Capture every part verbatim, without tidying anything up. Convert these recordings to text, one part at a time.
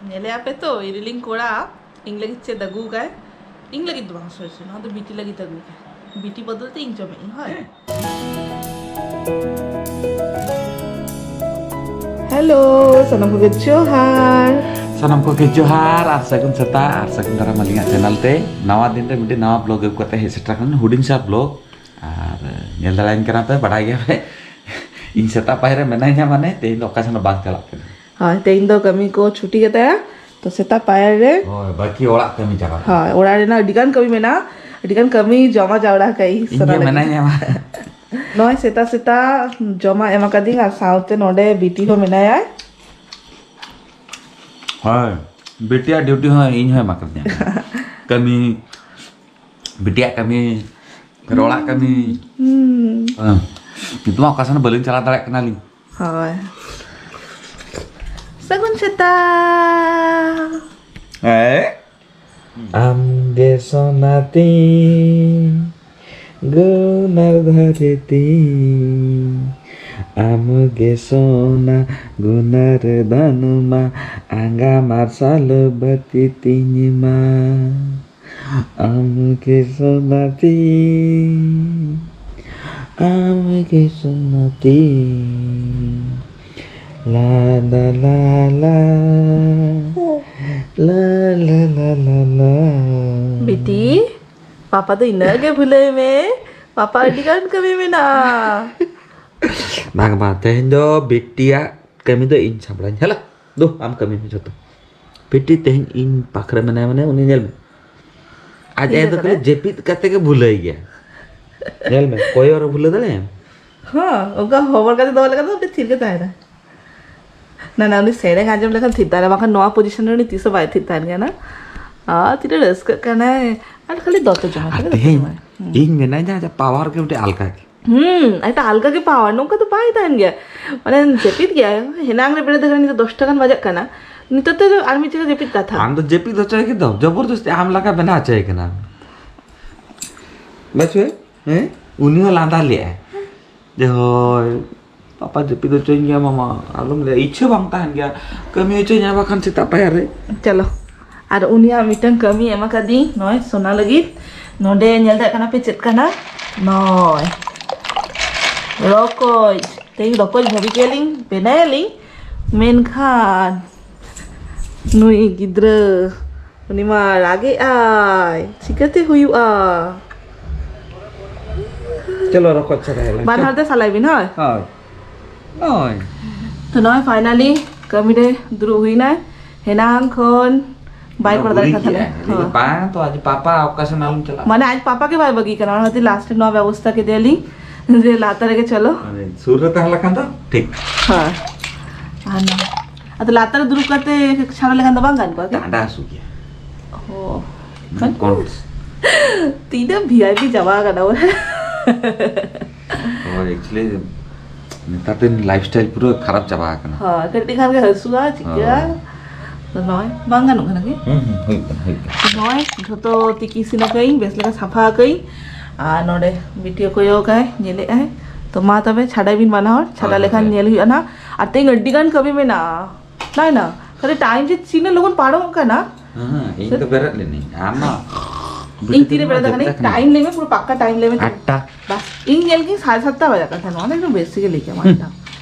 ᱧᱮᱞᱮ ᱟᱯᱮ ᱛᱚ, ᱤᱨᱤᱞᱤᱧ ᱠᱚᱲᱟ ᱤᱧ ᱞᱟᱹᱜᱤᱫ ᱪᱮᱫ ᱟᱹᱜᱩ ᱠᱟᱭ᱾ ᱤᱧ ᱞᱟᱹᱜᱤᱫ ᱫᱚ ᱵᱟᱝ, ᱥᱚᱨᱤ ᱥᱚᱨᱤ, ᱱᱚᱣᱟ ᱫᱚ ᱵᱤᱴᱤ ᱞᱟᱹᱜᱤᱫ ᱟᱹᱜᱩ ᱠᱟᱭ᱾ ᱵᱤᱴᱤ ᱵᱚᱫᱚᱞ ᱛᱮ ᱤᱧ ᱡᱚᱢᱮᱫ ᱟᱹᱧ, ᱦᱳᱭ᱾ ᱦᱮᱞᱳ, ᱥᱟᱱᱟᱢ ᱠᱚᱜᱮ ᱡᱚᱦᱟᱨ᱾ ᱥᱟᱱᱟᱢ ᱠᱚᱜᱮ ᱡᱚᱦᱟᱨ ᱟᱨ ᱥᱟᱹᱜᱩᱱ ᱥᱮᱛᱟᱜ ᱟᱨ ᱥᱟᱹᱜᱩᱱ ᱫᱟᱨᱟᱢ ᱟᱹᱞᱤᱧᱟᱜ ᱪᱮᱱᱮᱞ ᱛᱮ᱾ ᱱᱟᱣᱟ ᱫᱤᱱ ᱨᱮ ᱢᱤᱫᱴᱮᱱ ᱱᱟᱣᱟ ᱵᱞᱚᱜ ᱟᱹᱜᱩ ᱠᱟᱛᱮ ᱦᱮᱡ ᱥᱮᱴᱮᱨ ᱟᱠᱟᱱᱟ, ᱦᱩᱰᱤᱧ ᱥᱟ ᱵᱞᱚᱜ᱾ ᱟᱨ ᱧᱮᱞ ᱫᱟᱲᱮᱭᱟᱹᱧ ᱠᱟᱱᱟ ᱯᱮ, ᱵᱟᱰᱟᱭ ᱜᱮᱭᱟ ᱯᱮ, ᱤᱧ ᱥᱮᱛᱟᱜ ᱯᱟᱭᱟᱨ ᱨᱮ ᱢᱮᱱᱟᱧᱟ ᱢᱟᱱᱮ ᱛᱮᱦᱮᱧ ᱫᱚ ᱚᱠᱟ ᱥᱮᱱ ᱦᱚᱸ ᱵᱟᱝ ᱪᱟᱞᱟᱜ ᱠᱟᱱᱟ᱾ ᱦᱳᱭ, ᱛᱮᱦᱮᱧ ᱫᱚ ᱠᱟᱹᱢᱤ ᱠᱚ ᱪᱷᱩᱴᱤ ᱜᱮᱛᱟᱭᱟ, ᱛᱚ ᱥᱮᱛᱟᱜ ᱯᱟᱭᱟᱨ ᱨᱮ᱾ ᱦᱳᱭ, ᱵᱟᱹᱠᱤ ᱚᱲᱟᱜ ᱠᱟᱹᱢᱤ ᱪᱟᱵᱟ᱾ ᱦᱳᱭ, ᱚᱲᱟᱜ ᱨᱮᱱᱟᱜ ᱟᱹᱰᱤ ᱜᱟᱱ ᱠᱟᱹᱢᱤ ᱢᱮᱱᱟᱜᱼᱟ, ᱟᱹᱰᱤ ᱜᱟᱱ ᱠᱟᱹᱢᱤ ᱡᱚᱢᱟ ᱡᱟᱣᱨᱟ ᱠᱟᱜ ᱤᱧ ᱤᱧ ᱥᱟᱱᱟ ᱜᱮ ᱞᱟᱹᱜᱤᱫ᱾ ᱢᱮᱱᱟᱧᱟ ᱢᱟ᱾ ᱱᱚᱜᱼᱚᱭ ᱥᱮᱛᱟᱜ ᱥᱮᱛᱟᱜ ᱡᱚᱢᱟᱜ ᱮᱢ ᱟᱠᱟᱫᱤᱧ ᱟᱨ ᱥᱟᱶᱛᱮ ᱱᱚᱰᱮ ᱵᱤᱴᱤ ᱦᱚᱸ ᱢᱮᱱᱟᱭᱟ᱾ ᱦᱳᱭ, ᱵᱤᱴᱤᱭᱟᱜ ᱰᱤᱭᱩᱴᱤ ᱦᱚᱸ ᱤᱧ ᱦᱚᱸ ᱮᱢ ᱟᱠᱟᱫᱤᱧᱟ᱾ ᱠᱟᱹᱢᱤ, ᱵᱤᱴᱤᱭᱟᱜ ᱠᱟᱹᱢᱤ, ᱨᱚᱲᱟᱜ ᱠᱟᱹᱢᱤ᱾ ᱦᱩᱸ᱾ ᱦᱮᱸ᱾ ᱱᱤᱛᱚᱜ ᱢᱟ ᱚᱠᱟ ᱥᱮᱱ ᱦᱚᱸ ᱵᱟᱹᱞᱤᱧ ᱪᱟᱞᱟᱣ ᱫᱟᱲᱮᱭᱟᱜ ᱠᱟᱱᱟᱞᱤᱧ᱾ ᱦᱳᱭ᱾ ᱥᱟᱹᱜᱩᱱ ᱥᱮᱛᱟᱜ᱾ ᱦᱮᱸ? ᱟᱢ ᱜᱮ ᱥᱚᱱᱟ ᱛᱤᱧ, ᱜᱩᱱᱟᱨ ᱫᱷᱟᱨᱮ ᱛᱤᱧ᱾ ᱟᱢ ᱜᱮ ᱥᱚᱱᱟ, ᱜᱩᱱᱟᱨ ᱫᱷᱚᱱ ᱢᱟ, ᱟᱸᱜᱟ ᱢᱟᱨᱥᱟᱞ ᱵᱟᱹᱛᱤ ᱛᱤᱧ ᱢᱟ᱾ ᱟᱢ ᱜᱮ ᱥᱚᱱᱟ ᱛᱤᱧ, ᱟᱢ ᱜᱮ ᱥᱚᱱᱟ ᱛᱤᱧ᱾ ᱞᱟ, ᱞᱟ, ᱞᱟ, ᱞᱟ᱾ ᱞᱟ, ᱞᱟ, ᱞᱟ, ᱞᱟ, ᱞᱟ᱾ ᱵᱤᱴᱤ, ᱯᱟᱯᱟ ᱫᱚ ᱤᱱᱟᱹᱜ ᱜᱮ ᱵᱷᱩᱞᱟᱹᱭ ᱢᱮ᱾ ᱯᱟᱯᱟ ᱟᱹᱰᱤ ᱜᱟᱱ ᱠᱟᱹᱢᱤ ᱢᱮᱱᱟᱜᱼᱟ᱾ ᱵᱟᱝ, ᱵᱟᱝ, ᱛᱮᱦᱮᱧ ᱫᱚ ᱵᱤᱴᱤᱭᱟᱜ ᱠᱟᱹᱢᱤ ᱫᱚ ᱤᱧ ᱥᱟᱢᱵᱲᱟᱧ᱾ ᱦᱮᱞᱟ, ᱫᱩ, ᱟᱢ ᱠᱟᱹᱢᱤ ᱢᱮ ᱡᱷᱚᱛᱚ᱾ ᱵᱤᱴᱤ ᱛᱮᱦᱮᱧ ᱤᱧ ᱯᱟᱠᱷᱨᱮ ᱢᱮᱱᱟᱭᱟ, ᱢᱟᱱᱮ ᱩᱱᱤ ᱧᱮᱞ ᱢᱮ᱾ ᱟᱡ ᱛᱤᱨᱮ ᱟᱡ ᱫᱚ ᱠᱷᱟᱹᱞᱤ ᱠᱟᱱᱟᱭ? ᱡᱟᱹᱯᱤᱫ ᱠᱟᱛᱮ ᱜᱮ ᱵᱷᱩᱞᱟᱹᱭ ᱜᱮᱭᱟ᱾ ᱧᱮᱞ ᱢᱮ, ᱠᱚᱭᱚᱜ ᱨᱮ ᱵᱷᱩᱞᱟᱹ ᱫᱟᱲᱮᱭᱟᱜᱼᱟᱢ? ᱦᱚᱸ, ᱚᱱᱠᱟ ᱦᱚᱵᱚᱨ ᱠᱟᱛᱮ ᱫᱚᱦᱚ ᱞᱮᱠᱷᱟᱱ ᱫᱚ ᱟᱹᱰᱤ ᱛᱷᱤᱨ ᱜᱮ ᱛᱟᱦᱮᱱᱟ᱾ ᱱᱟ, ᱱᱟ, ᱩᱱᱤ ᱥᱮᱨᱮᱧ ᱟᱸᱡᱚᱢ ᱞᱮᱠᱷᱟᱱ ᱛᱷᱤᱨ ᱛᱟᱦᱮᱱᱟ, ᱵᱟᱝᱠᱷᱟᱱ ᱱᱚᱣᱟ position ᱨᱮ ᱩᱱᱤ ᱛᱤᱥ ᱦᱚᱸ ᱵᱟᱭ ᱛᱷᱤᱨ ᱛᱟᱦᱮᱱ ᱜᱮᱭᱟ ᱱᱟ᱾ ᱟᱨ ᱛᱤᱱᱟᱹᱜ ᱨᱟᱹᱥᱠᱟᱹᱜ ᱠᱟᱱᱟᱭ, ᱟᱨ ᱠᱷᱟᱹᱞᱤ ᱫᱚᱛᱚ ᱡᱚᱢᱟᱭ, ᱟᱨ ᱠᱷᱟᱹᱞᱤ ᱫᱚᱛᱚ ᱛᱮᱦᱮᱧ ᱡᱚᱢᱟᱭ᱾ ᱦᱩᱸ᱾ ᱤᱧ ᱢᱮᱱᱟᱧᱟ ᱡᱮ power ᱜᱮ ᱢᱤᱫᱴᱮᱡ ᱟᱞᱜᱟ ᱜᱮ᱾ ᱦᱩᱸ, ᱟᱡ ᱫᱚ ᱟᱞᱜᱟ ᱜᱮ power, ᱱᱚᱝᱠᱟ ᱫᱚ ᱵᱟᱭ ᱛᱟᱦᱮᱱ ᱜᱮᱭᱟ᱾ ᱢᱟᱱᱮ ᱡᱟᱹᱯᱤᱫ ᱜᱮᱭᱟᱭ, ᱦᱮᱱᱟᱝ ᱨᱮ ᱵᱮᱨᱮᱫ ᱟᱠᱟᱱᱟ, ᱱᱤᱛᱚᱜ ᱫᱚᱥ ᱴᱟ ᱜᱟᱱ ᱵᱟᱡᱟᱜ ᱠᱟᱱᱟ, ᱱᱤᱛᱚᱜ ᱛᱮ ᱟᱨ ᱢᱤᱫ ᱡᱟᱭᱜᱟ ᱡᱟᱹᱯᱤᱫ ᱠᱟᱛᱷᱟ᱾ ᱟᱢ ᱫᱚ ᱡᱟᱹᱯᱤᱫ ᱦᱚᱪᱚᱭ ᱜᱮ ᱫᱚ, ᱡᱚᱵᱚᱨᱫᱚᱥᱛᱤ ᱟᱢ ᱞᱟᱜᱟ ᱵᱮᱱᱟᱣ ᱦᱚᱪᱚᱭ ᱠᱟᱱᱟ᱾ ᱵᱟᱪᱷᱩᱭ, ᱦᱮᱸ? ᱩᱱᱤ ᱦᱚᱸ ᱞᱟᱸᱫᱟ ᱞᱮᱜᱼᱟᱭ ᱡᱮ, ᱦᱳᱭ, ᱯᱟᱯᱟ ᱡᱟᱹᱯᱤᱫ ᱦᱚᱪᱚᱧ ᱜᱮᱭᱟ ᱢᱟᱢᱟ, ᱟᱞᱚᱢ ᱞᱟᱹᱭᱟ, ᱤᱪᱪᱷᱟᱹ ᱵᱟᱝ ᱛᱟᱦᱮᱱ ᱜᱮᱭᱟ, ᱠᱟᱹᱢᱤ ᱦᱚᱪᱚᱧᱟ ᱵᱟᱠᱷᱟᱱ ᱥᱮᱛᱟᱜ ᱯᱟᱭᱟᱨ ᱨᱮ᱾ ᱪᱚᱞᱚ, ᱟᱨ ᱩᱱᱤᱭᱟᱜ ᱢᱤᱫᱴᱟᱝ ᱠᱟᱹᱢᱤ ᱮᱢ ᱟᱠᱟᱫᱤᱧ ᱱᱚᱜᱼᱚᱭ ᱥᱳᱱᱟ ᱞᱟᱹᱜᱤᱫ᱾ ᱱᱚᱰᱮ ᱧᱮᱞ ᱫᱟᱲᱮᱭᱟᱜ ᱠᱟᱱᱟ ᱯᱮ ᱪᱮᱫ ᱠᱟᱱᱟ? ᱱᱚᱜᱼᱚᱭ ᱨᱚᱠᱚᱡ᱾ ᱛᱮᱦᱮᱧ ᱨᱚᱠᱚᱡ ᱵᱷᱟᱹᱵᱤ ᱠᱮᱭᱟᱞᱤᱧ ᱵᱮᱱᱟᱭᱟᱞᱤᱧ, ᱢᱮᱱᱠᱷᱟᱱ ᱱᱩᱭ ᱜᱤᱫᱽᱨᱟᱹ ᱩᱱᱤ ᱢᱟ ᱨᱟᱜᱮᱜ ᱟᱭ, ᱪᱤᱠᱟᱹᱛᱮ ᱦᱩᱭᱩᱜᱼᱟ? ᱪᱚᱞᱚ ᱨᱚᱠᱚᱡ ᱪᱷᱟᱲᱟᱭᱟᱞᱮ᱾ ᱵᱟᱱᱟᱨ ᱛᱮ ᱥᱟᱞᱟᱭ ᱵᱤᱱ, ᱦᱳᱭ? ᱦᱳᱭ᱾ ᱦᱳᱭ᱾ ᱛᱚ ᱱᱚᱜᱼᱚᱭ finally ᱠᱟᱹᱢᱤ ᱨᱮ ᱫᱩᱲᱩᱵ ᱦᱩᱭᱱᱟᱭ᱾ ᱦᱮᱱᱟᱝ ᱠᱷᱚᱱ ᱵᱟᱭ ᱚᱱᱟ ᱠᱚᱨᱟᱣ ᱫᱟᱲᱮᱭᱟᱜ ᱠᱟᱱ ᱵᱩᱲᱤ ᱛᱟᱦᱮᱱᱟ᱾ ᱠᱮᱜᱼᱟᱭ᱾ ᱞᱟᱹᱭᱫᱟ, ᱦᱳᱭ᱾ ᱵᱟᱝ ᱛᱚ, ᱟᱡ ᱯᱟᱯᱟ ᱚᱠᱟ ᱥᱮᱱ ᱟᱞᱚᱢ ᱪᱟᱞᱟᱜᱼᱟ᱾ ᱢᱟᱱᱮ ᱟᱡ ᱯᱟᱯᱟ ᱜᱮ ᱵᱟᱭ ᱵᱟᱹᱜᱤ ᱠᱟᱱᱟ, ᱚᱱᱟ ᱠᱷᱟᱹᱛᱤᱨ last ᱨᱮ ᱱᱚᱣᱟ ᱵᱮᱵᱚᱥᱛᱟ ᱠᱮᱫᱮᱭᱟᱞᱤᱧ ᱡᱮ ᱞᱟᱛᱟᱨ ᱨᱮᱜᱮ ᱪᱚᱞᱚ᱾ ᱢᱟᱱᱮ ᱥᱩᱨ ᱨᱮ ᱛᱟᱦᱮᱸ ᱞᱮᱠᱷᱟᱱ ᱫᱚ ᱴᱷᱤᱠ᱾ ᱦᱳᱭ᱾ ᱟᱨ ᱱᱚᱣᱟ, ᱟᱫᱚ ᱞᱟᱛᱟᱨ ᱨᱮ ᱫᱩᱲᱩᱵ ᱠᱟᱛᱮ ᱪᱷᱟᱲᱟ ᱞᱮᱠᱷᱟᱱ ᱫᱚ ᱵᱟᱝ ᱜᱟᱱ ᱠᱚᱜᱼᱟ ᱠᱤ? ᱰᱟᱸᱰᱟ ᱦᱟᱹᱥᱩ ᱜᱮᱭᱟ᱾ ᱚ᱾ ᱢᱟᱱᱮ ᱠᱚᱱ- ᱛᱤᱱᱟᱹᱜ V I P ᱪᱟᱵᱟ ᱟᱠᱟᱱᱟ ᱵᱚᱱ᱾ ᱦᱳᱭ, actually ᱱᱮᱛᱟᱨ ᱫᱤᱱ lifestyle ᱯᱩᱨᱟᱹ ᱠᱷᱟᱨᱟᱯ ᱪᱟᱵᱟ ᱟᱠᱟᱱᱟ᱾ ᱦᱳᱭ, ᱠᱟᱹᱴᱤᱡ ᱠᱷᱟᱱ ᱜᱮ ᱦᱟᱹᱥᱩᱜᱼᱟ, ᱪᱤᱠᱟᱹᱜᱼᱟ? ᱦᱳᱭ᱾ ᱛᱚ ᱱᱚᱜᱼᱚᱭ, ᱵᱟᱝ ᱜᱟᱱᱚᱜ ᱠᱟᱱᱟ ᱠᱤ? ᱦᱩᱸ, ᱦᱩᱸ, ᱦᱩᱭᱩᱜ ᱠᱟᱱᱟ, ᱦᱩᱭᱩᱜ ᱠᱟᱱᱟ᱾ ᱱᱚᱜᱼᱚᱭ, ᱡᱷᱚᱛᱚ ᱛᱤᱠᱤ ᱤᱥᱤᱱ ᱟᱠᱟᱜᱼᱟᱹᱧ, ᱵᱮᱥ ᱞᱮᱠᱟ ᱥᱟᱯᱷᱟ ᱟᱠᱟᱜᱼᱟᱹᱧ᱾ ᱟᱨ ᱱᱚᱰᱮ ᱵᱤᱴᱤᱭᱟᱹ ᱠᱚᱭᱚᱜᱟᱭ, ᱧᱮᱞᱮᱜᱼᱟᱭ᱾ ᱛᱚ ᱢᱟ ᱛᱚᱵᱮ, ᱪᱷᱟᱰᱟᱭ ᱵᱤᱱ ᱵᱟᱱᱟ ᱦᱚᱲ, ᱪᱷᱟᱰᱟ ᱦᱳᱭ, ᱦᱳᱭ, ᱞᱮᱠᱷᱟᱱ ᱦᱳᱭ᱾ ᱧᱮᱞ ᱦᱩᱭᱩᱜᱼᱟ ᱱᱟᱦᱟᱜ᱾ ᱟᱨ ᱛᱮᱦᱮᱧ ᱟᱹᱰᱤ ᱜᱟᱱ ᱠᱟᱹᱢᱤ ᱢᱮᱱᱟᱜᱼᱟ᱾ ᱱᱟᱭ ᱱᱟ, ᱠᱷᱟᱹᱞᱤ time ᱡᱮ ᱛᱤᱱᱟᱹᱜ ᱞᱚᱜᱚᱱ ᱯᱟᱨᱚᱢᱚᱜ ᱠᱟᱱᱟ᱾ ᱦᱮᱸ, ᱤᱧ ᱫᱚ ᱵᱮᱨᱮᱫ ᱞᱮᱱᱟᱹᱧ, ᱟᱢ ᱢᱟ ᱤᱧ ᱛᱤᱨᱮ ᱵᱮᱨᱮᱫ ᱟᱠᱟᱱᱟᱹᱧ? ᱡᱟᱹᱯᱤᱫ ᱟᱠᱟᱱᱟᱹᱧ᱾ Time ᱞᱟᱹᱭ ᱢᱮ, ᱯᱩᱨᱟᱹ ᱯᱟᱠᱟ time ᱞᱟᱹᱭ ᱢᱮ᱾ ᱟᱴᱴᱟ᱾ ᱵᱟᱥ, ᱤᱧ ᱧᱮᱞ ᱠᱤᱧ ᱥᱟᱲᱮ ᱥᱟᱛᱴᱟ ᱵᱟᱡᱟᱜ ᱠᱟᱱ ᱛᱟᱦᱮᱱᱟ, ᱚᱱᱟ ᱫᱚ ᱵᱮᱥ ᱜᱮ ᱞᱟᱹᱭ ᱠᱮᱫᱟ, ᱦᱩᱸ᱾ ᱟᱴᱴᱟ᱾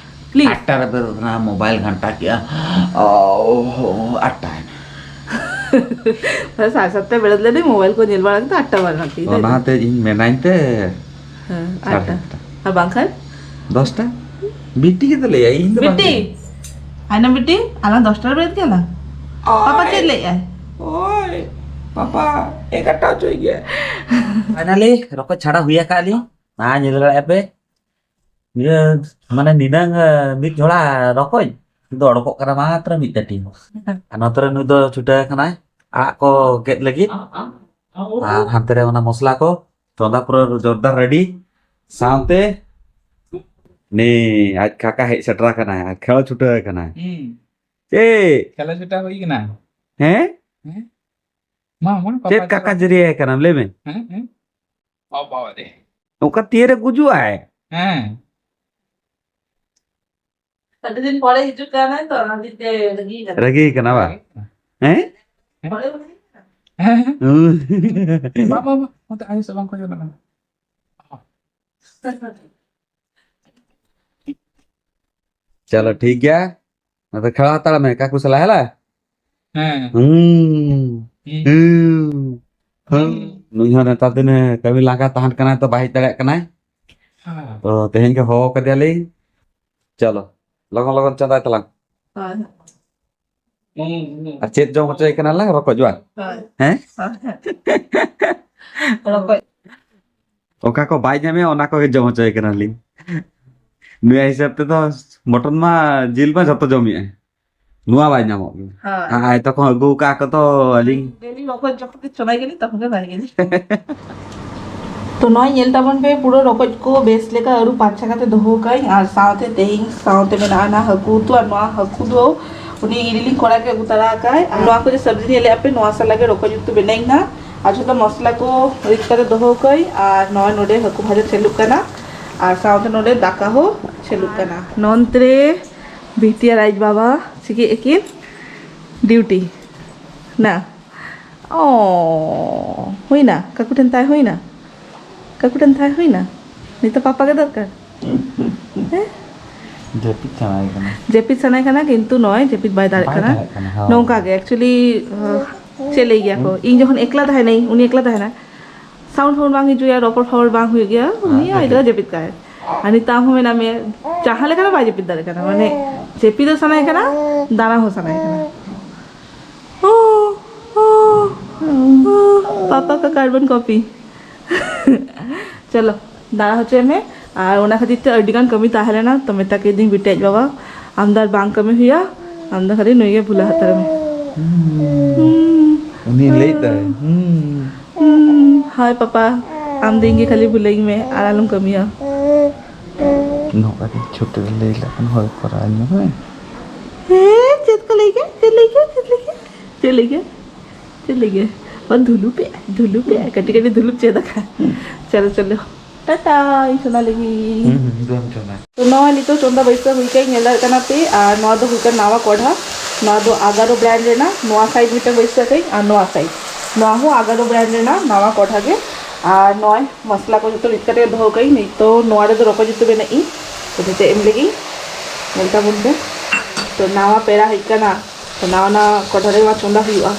Please᱾ ᱟᱴᱴᱟ ᱨᱮ ᱵᱮᱨᱮᱫ ᱠᱟᱱᱟ, mobile ᱜᱷᱟᱱᱴᱟ ᱠᱮᱜᱼᱟ᱾ ᱚ, ᱟᱴᱴᱟ ᱮᱱᱟ᱾ ᱥᱟᱲᱮ ᱥᱟᱛᱴᱟ ᱵᱮᱨᱮᱫ ᱞᱮᱱᱟᱹᱧ, mobile ᱠᱚ ᱧᱮᱞ ᱵᱟᱲᱟ ᱠᱟᱛᱮ ᱟᱴᱴᱟ ᱵᱟᱡᱟᱜ ᱠᱟᱱ ᱛᱤᱧᱟ᱾ ᱚᱱᱟ ᱦᱚᱛᱮᱡ ᱤᱧ ᱢᱮᱱᱟᱧ ᱛᱮ ᱦᱮᱸ, ᱥᱟᱲᱮ ᱟᱴᱴᱟ᱾ ᱥᱟᱛᱴᱟ᱾ ᱟᱨ ᱵᱟᱝᱠᱷᱟᱱ? ᱫᱚᱥᱴᱟ᱾ ᱵᱤᱴᱤ ᱜᱮᱛᱚ ᱞᱟᱹᱭᱟ, ᱤᱧ ᱫᱚ ᱵᱟᱝ ᱵᱤᱴᱤ! ᱞᱟᱹᱭᱟ᱾ ᱟᱭᱱᱟ ᱵᱤᱴᱤ, ᱟᱞᱟᱝ ᱫᱚᱥᱴᱟ ᱨᱮ ᱵᱮᱨᱮᱫ ᱜᱮᱭᱟᱞᱟᱝ᱾ ᱳᱭ᱾ ᱯᱟᱯᱟ ᱪᱮᱫ ᱞᱟᱹᱭᱮᱜᱼᱟᱭ? ᱳᱭ, ᱯᱟᱯᱟ ᱮᱜᱟᱨᱚᱴᱟ ᱦᱚᱪᱚᱭ ᱜᱮᱭᱟ᱾ Finally, ᱨᱚᱠᱚᱡ ᱪᱷᱟᱲᱟ ᱦᱩᱭ ᱟᱠᱟᱫ ᱞᱤᱧ᱾ ᱢᱟ, ᱧᱮᱞ ᱫᱟᱲᱮᱭᱟᱜᱼᱟ ᱯᱮ᱾ ᱤᱭᱟᱹ, ᱢᱟᱱᱮ ᱱᱤᱱᱟᱹᱝ, ᱮ, ᱢᱤᱫ ᱡᱷᱚᱲᱟ ᱨᱚᱠᱚᱡ, ᱠᱤᱱᱛᱩ ᱚᱰᱚᱠᱚᱜ ᱠᱟᱱᱟ ᱢᱟᱛᱨᱚ ᱢᱤᱫ ᱴᱟᱹᱴᱤ᱾ ᱟᱨ ᱱᱚᱛᱮ ᱨᱮ ᱱᱩᱭ ᱫᱚ ᱪᱷᱩᱴᱟᱹᱣ ᱟᱠᱟᱱᱟᱭ ᱟᱲᱟᱜ ᱠᱚ ᱜᱮᱫ ᱞᱟᱹᱜᱤᱫ᱾ ᱟᱨ ᱦᱟᱱᱛᱮ ᱨᱮ ᱚᱱᱟ ᱢᱚᱥᱞᱟ ᱠᱚ ᱪᱚᱸᱫᱟ ᱯᱩᱨᱟᱹ ᱡᱳᱨᱫᱟᱨ ready᱾ ᱥᱟᱶᱛᱮ ᱱᱤ ᱟᱡ ᱠᱟᱠᱟ ᱦᱮᱡ ᱥᱮᱴᱮᱨ ᱟᱠᱟᱱᱟᱭ ᱟᱨ ᱠᱷᱮᱞ ᱪᱷᱩᱴᱟᱹᱣ ᱟᱠᱟᱱᱟᱭ᱾ ᱦᱩᱸ᱾ ᱪᱮᱫ? ᱠᱷᱮᱞᱟ ᱪᱷᱩᱴᱟᱹᱣ ᱦᱩᱭ ᱠᱟᱱᱟ᱾ ᱦᱮᱸ? ᱦᱮᱸ? ᱢᱟ, ᱢᱟ, ᱪᱮᱫ ᱯᱟᱯᱟ ᱠᱟᱠᱟ ᱪᱟᱞᱟᱜ᱾ ᱡᱟᱹᱨᱤᱭᱟᱭ ᱠᱟᱱᱟᱢ? ᱞᱟᱹᱭ ᱢᱮ᱾ ᱦᱮᱸ, ᱦᱮᱸ᱾ ᱚ, ᱵᱟᱵᱟ ᱨᱮ᱾ ᱚᱠᱟ ᱛᱤᱭᱟᱹᱨᱮ ᱜᱩᱡᱩᱜ ᱟᱭ? ᱦᱮᱸ᱾ ᱟᱹᱰᱤ ᱫᱤᱱ ᱯᱚᱨᱮ ᱦᱤᱡᱩᱜ ᱠᱟᱱᱟᱭ ᱛᱚ, ᱚᱱᱟ ᱦᱚᱛᱮᱡ ᱛᱮ ᱨᱟᱹᱜᱤ ᱠᱟᱱᱟ᱾ ᱨᱟᱹᱜᱤ ᱠᱟᱱᱟ ᱵᱟ? ᱦᱮᱸ? ᱯᱚᱨᱮ ᱩᱱᱤ ᱦᱮᱸ, ᱦᱮᱸ᱾ ᱵᱟᱝ, ᱵᱟᱝ, ᱵᱟᱝ, ᱚᱱᱛᱮ ᱟᱭᱳ ᱥᱮᱫ ᱵᱟᱝ ᱠᱚ ᱪᱟᱞᱟᱜ ᱠᱟᱱᱟ᱾ ᱪᱚᱞᱚ, ᱴᱷᱤᱠ ᱜᱮᱭᱟ᱾ ᱟᱫᱚ ᱠᱷᱮᱲᱟ ᱦᱟᱛᱟᱲ ᱢᱮ, ᱠᱟᱠᱩ ᱥᱟᱞᱟᱜ, ᱦᱮᱞᱟ? ᱦᱮᱸ᱾ ᱦᱩᱸ᱾ ᱦᱩᱸ᱾ ᱦᱩᱸ᱾ ᱦᱩᱸ᱾ ᱱᱩᱭ ᱦᱚᱸ ᱱᱮᱛᱟᱨ ᱫᱤᱱ ᱠᱟᱹᱢᱤ ᱞᱟᱸᱜᱟ ᱛᱟᱦᱮᱱ ᱠᱟᱱᱟᱭ ᱛᱚ, ᱵᱟᱭ ᱦᱮᱡ ᱫᱟᱲᱮᱭᱟᱜ ᱠᱟᱱᱟᱭ᱾ ᱦᱮᱸ᱾ ᱛᱚ, ᱛᱮᱦᱮᱧ ᱜᱮ ᱦᱚᱦᱚ ᱠᱟᱫᱮᱭᱟᱞᱤᱧ᱾ ᱪᱚᱞᱚ, ᱞᱚᱜᱚᱱ ᱞᱚᱜᱚᱱ ᱪᱚᱸᱫᱟᱭ ᱛᱟᱞᱟᱝ᱾ ᱦᱳᱭ᱾ ᱦᱩᱸ, ᱦᱩᱸ᱾ ᱟᱨ ᱪᱮᱫ ᱡᱚᱢ ᱦᱚᱪᱚᱭ ᱠᱟᱱᱟᱞᱟᱝ? ᱨᱚᱠᱚᱡ ᱵᱟᱝ? ᱦᱳᱭ᱾ ᱦᱮᱸ? ᱦᱳᱭ᱾ ᱨᱚᱠᱚᱡ᱾ ᱚᱠᱟ ᱠᱚ ᱵᱟᱭ ᱧᱟᱢᱮᱜᱼᱟ, ᱚᱱᱟ ᱠᱚᱜᱮ ᱡᱚᱢ ᱦᱚᱪᱚᱭ ᱠᱟᱱᱟᱞᱤᱧ᱾ ᱱᱩᱭᱟᱜ ᱦᱤᱥᱟᱹᱵ ᱛᱮᱫᱚ ᱢᱚᱴᱚᱱ ᱢᱟ, ᱡᱤᱞ ᱢᱟ ᱡᱚᱛᱚ ᱡᱚᱢᱮᱜᱼᱟᱭ᱾ ᱱᱚᱣᱟ ᱵᱟᱭ ᱧᱟᱢᱚᱜ ᱜᱮᱭᱟ᱾ ᱦᱳᱭ᱾ ᱟᱨ ᱟᱭᱛᱚ ᱠᱚ ᱟᱹᱜᱩ ᱟᱠᱟᱫ ᱠᱚ ᱛᱚ, ᱟᱹᱞᱤᱧ ᱰᱮᱞᱤ ᱨᱚᱠᱚᱡ ᱡᱚᱠᱷᱚᱱ ᱜᱮ ᱪᱚᱸᱫᱟᱭ ᱜᱮᱞᱤᱧ, ᱛᱚᱠᱷᱚᱱ ᱜᱮ ᱵᱟᱭ ᱜᱮᱞᱤᱧ᱾ ᱛᱚ ᱱᱚᱜᱼᱚᱭ ᱧᱮᱞ ᱛᱟᱵᱚᱱ ᱯᱮ, ᱯᱩᱨᱟᱹ ᱨᱚᱠᱚᱡ ᱠᱚ ᱵᱮᱥ ᱞᱮᱠᱟ ᱟᱹᱨᱩᱵ ᱯᱟᱨᱪᱷᱟ ᱠᱟᱛᱮ ᱫᱚᱦᱚ ᱟᱠᱟᱫᱟᱹᱧ᱾ ᱟᱨ ᱥᱟᱶᱛᱮ ᱛᱮᱦᱮᱧ ᱥᱟᱶᱛᱮ ᱢᱮᱱᱟᱜᱼᱟ ᱱᱟ ᱦᱟᱹᱠᱩ ᱩᱛᱩ, ᱟᱨ ᱱᱚᱣᱟ ᱦᱟᱹᱠᱩ ᱫᱚ ᱩᱱᱤ ᱤᱨᱤᱞᱤᱧ ᱠᱚᱲᱟ ᱜᱮ ᱟᱹᱜᱩ ᱛᱟᱨᱟ ᱟᱠᱟᱫᱟᱭ᱾ ᱟᱨ ᱱᱚᱣᱟ ᱠᱚ ᱡᱮ ᱥᱚᱵᱽᱡᱤ ᱧᱮᱞᱮᱫᱼᱟ ᱯᱮ, ᱱᱚᱣᱟ ᱥᱟᱞᱟᱜ ᱜᱮ ᱨᱚᱠᱚᱡ ᱩᱛᱩ ᱵᱮᱱᱟᱣᱤᱧ ᱱᱟ᱾ ᱟᱨ ᱡᱷᱚᱛᱚ ᱢᱚᱥᱞᱟ ᱠᱚ ᱨᱤᱫ ᱠᱟᱛᱮ ᱫᱚᱦᱚ ᱟᱠᱟᱫᱟᱹᱧ᱾ ᱟᱨ ᱱᱚᱜᱼᱚᱭ ᱱᱚᱰᱮ ᱦᱟᱹᱠᱩ ᱵᱷᱟᱡᱟ ᱪᱟᱹᱞᱩᱜ ᱠᱟᱱᱟ, ᱟᱨ ᱥᱟᱶᱛᱮ ᱱᱚᱰᱮ ᱫᱟᱠᱟ ᱦᱚᱸ ᱪᱟᱹᱞᱩᱜ ᱠᱟᱱᱟ᱾ ᱱᱚᱱᱛᱨᱮ ᱵᱤᱴᱤ ᱟᱨ ᱟᱡ ᱵᱟᱵᱟ ᱪᱤᱠᱟᱹᱭᱮᱫ ᱟᱹᱠᱤᱱ? ᱰᱤᱭᱩᱴᱤ ᱱᱟ᱾ ᱚ, ᱦᱩᱭᱱᱟ? ᱠᱟᱠᱩ ᱴᱷᱮᱱ ᱛᱟᱦᱮᱸ ᱦᱩᱭᱱᱟ? ᱠᱟᱠᱩ ᱴᱷᱮᱱ ᱛᱟᱦᱮᱸ ᱦᱩᱭᱱᱟ? ᱱᱤᱛᱚᱜ ᱯᱟᱯᱟ ᱜᱮ ᱫᱚᱨᱠᱟᱨ? ᱦᱮᱸ? ᱡᱟᱹᱯᱤᱫ ᱥᱟᱱᱟᱭᱮ ᱠᱟᱱᱟ᱾ ᱡᱟᱹᱯᱤᱫ ᱥᱟᱱᱟᱭᱮ ᱠᱟᱱᱟ, ᱠᱤᱱᱛᱩ ᱱᱚᱜᱼᱚᱭ ᱡᱟᱹᱯᱤᱫ ᱵᱟᱭ ᱫᱟᱲᱮᱭᱟᱜ ᱵᱟᱭ ᱠᱟᱱᱟ᱾ ᱫᱟᱲᱮᱭᱟᱜ ᱠᱟᱱᱟ, ᱦᱳᱭ᱾ ᱱᱚᱝᱠᱟ ᱜᱮ, actually, ᱪᱮᱫ ᱞᱟᱹᱭ ᱜᱮᱭᱟ ᱠᱚ, ᱤᱧ ᱡᱚᱠᱷᱚᱱ ᱮᱠᱞᱟ ᱛᱟᱦᱮᱱᱟᱹᱧ, ᱩᱱᱤ ᱮᱠᱞᱟ ᱛᱟᱦᱮᱱᱟ, sound ᱯᱷᱟᱣᱩᱱᱰ ᱵᱟᱝ ᱦᱤᱡᱩᱜᱼᱟ, ᱨᱚᱯᱚᱲ ᱯᱷᱟᱣᱩᱱᱰ ᱵᱟᱝ ᱦᱩᱭᱩᱜ ᱜᱮᱭᱟ, ᱟᱨ ᱩᱱᱤ ᱟᱡ ᱡᱟᱹᱯᱤᱫ᱾ ᱞᱮᱠᱟ ᱡᱟᱹᱯᱤᱫ ᱠᱟᱜᱼᱟᱭ᱾ ᱟᱨ ᱱᱤᱛᱟᱜ ᱦᱚᱸ ᱢᱮᱱᱟᱜ ᱢᱮᱭᱟ, ᱡᱟᱦᱟᱸ ᱞᱮᱠᱟ ᱨᱮ ᱵᱟᱭ ᱡᱟᱹᱯᱤᱫ ᱫᱟᱲᱮᱭᱟᱜ ᱠᱟᱱᱟ, ᱢᱟᱱᱮ ᱡᱟᱹᱯᱤᱫ ᱦᱚᱸ ᱥᱟᱱᱟᱭᱮ ᱠᱟᱱᱟ, ᱫᱟᱬᱟ ᱦᱚᱸ ᱥᱟᱱᱟᱭᱮ ᱠᱟᱱᱟ᱾ ᱳ, ᱳ, ᱳ, ᱯᱟᱯᱟ ᱠᱟ ᱠᱟᱨᱵᱚᱱ ᱠᱚᱯᱤ᱾ ᱪᱚᱞᱚ, ᱫᱟᱬᱟ ᱦᱚᱪᱚᱭ ᱢᱮ᱾ ᱟᱨ ᱚᱱᱟ ᱠᱷᱟᱹᱛᱤᱨ ᱛᱮ ᱟᱹᱰᱤ ᱜᱟᱱ ᱠᱟᱹᱢᱤ ᱛᱟᱦᱮᱸ ᱞᱮᱱᱟ, ᱛᱚ ᱢᱮᱛᱟ ᱠᱮᱫᱤᱧ ᱵᱤᱴᱤ ᱟᱡ ᱵᱟᱵᱟ, ᱟᱢ ᱫᱚ ᱟᱨ ᱵᱟᱝ ᱠᱟᱹᱢᱤ ᱦᱩᱭᱩᱜᱼᱟ, ᱟᱢ ᱫᱚ ᱠᱷᱟᱹᱞᱤ ᱱᱩᱭ ᱜᱮ ᱵᱷᱩᱞᱟ ᱦᱟᱛᱟᱲ ᱢᱮ᱾ ᱦᱩᱸ᱾ ᱩᱱᱤ ᱞᱟᱹᱭ ᱫᱟᱭ, ᱦᱩᱸ᱾ ᱦᱩᱸ, ᱦᱳᱭ ᱯᱟᱯᱟ, ᱟᱢ ᱫᱚ ᱤᱧ ᱜᱮ ᱠᱷᱟᱹᱞᱤ ᱵᱷᱩᱞᱟᱹᱧ ᱢᱮ ᱟᱨ ᱟᱞᱚᱢ ᱠᱟᱹᱢᱤᱭᱟ᱾ ᱱᱚᱝᱠᱟ ᱜᱮ ᱪᱷᱩᱴᱤ ᱨᱮ ᱞᱟᱹᱭ ᱞᱮᱠᱷᱟᱱ ᱦᱳᱭ ᱠᱚᱨᱟᱣ ᱟᱹᱧ ᱢᱮ, ᱦᱳᱭ᱾ ᱦᱮᱸ, ᱪᱮᱫ ᱠᱚ ᱞᱟᱹᱭ ᱠᱮᱫ? ᱪᱮᱫ ᱞᱟᱹᱭ ᱠᱮᱫ? ᱪᱮᱫ ᱞᱟᱹᱭ ᱠᱮᱫ? ᱪᱮᱫ ᱞᱟᱹᱭ ᱠᱮᱫ? ᱪᱮᱫ ᱞᱟᱹᱭ ᱠᱮᱫ? ᱚ, ᱫᱷᱩᱞᱩᱯ ᱮ, ᱫᱷᱩᱞᱩᱯ ᱮ, ᱠᱟᱹᱴᱤᱡ ᱠᱟᱹᱴᱤᱡ ᱫᱷᱩᱞᱩᱯ ᱪᱮᱫ ᱟᱠᱟᱫ᱾ ᱪᱚᱞᱚ, ᱪᱚᱞᱚ᱾ ᱴᱟᱴᱟ, ᱤᱧ ᱥᱳᱱᱟ ᱞᱟᱹᱜᱤᱫ᱾ ᱦᱩᱸ, ᱦᱩᱸ, ᱫᱩᱣᱟᱢ ᱪᱚᱸᱫᱟ᱾ ᱛᱚ ᱱᱚᱣᱟ ᱱᱤᱛᱚᱜ ᱪᱚᱸᱫᱟ ᱵᱟᱹᱭᱥᱟᱹᱣ ᱦᱩᱭ ᱠᱟᱱ, ᱧᱮᱞ ᱫᱟᱲᱮᱭᱟᱜ ᱠᱟᱱᱟ ᱯᱮ᱾ ᱟᱨ ᱱᱚᱣᱟ ᱫᱚ ᱦᱩᱭ ᱠᱟᱱᱟ ᱱᱟᱣᱟ ᱠᱚᱲᱦᱟ, ᱱᱚᱣᱟ ᱫᱚ ᱟᱜᱟᱨᱳ ᱵᱨᱟᱱᱰ ᱨᱮᱱᱟᱜ, ᱱᱚᱣᱟ ᱥᱟᱭᱤᱰ ᱢᱤᱫᱴᱟᱝ ᱵᱟᱹᱭᱥᱟᱹᱣ ᱠᱟᱹᱧ, ᱟᱨ ᱱᱚᱣᱟ ᱥᱟᱭᱤᱰ, ᱱᱚᱣᱟ ᱦᱚᱸ ᱟᱜᱟᱨᱳ ᱵᱨᱟᱱᱰ ᱨᱮᱱᱟᱜ ᱱᱟᱣᱟ ᱠᱚᱲᱦᱟ ᱜᱮ᱾ ᱟᱨ ᱱᱚᱜᱼᱚᱭ ᱢᱚᱥᱞᱟ ᱠᱚ ᱡᱚᱛᱚ ᱨᱤᱫ ᱠᱟᱛᱮ ᱫᱚᱦᱚ ᱠᱟᱹᱧ᱾ ᱱᱤᱛᱚᱜ ᱱᱚᱣᱟ ᱨᱮᱫᱚ ᱨᱚᱠᱚᱡ ᱩᱛᱩ ᱵᱮᱱᱟᱜ ᱤᱧ, ᱛᱚ ᱡᱚᱛᱚ ᱮᱢ ᱞᱟᱹᱜᱤᱫ ᱧᱮᱞ ᱛᱟᱵᱚᱱ ᱯᱮ᱾ ᱛᱚ ᱱᱟᱣᱟ ᱯᱮᱲᱟ ᱦᱮᱡ ᱠᱟᱱᱟ, ᱛᱚ ᱱᱟᱣᱟ ᱱᱟᱣᱟ ᱠᱚᱲᱦᱟ ᱨᱮ ᱱᱚᱣᱟ ᱪᱚᱸᱫᱟ ᱦᱩᱭᱩᱜᱼᱟ,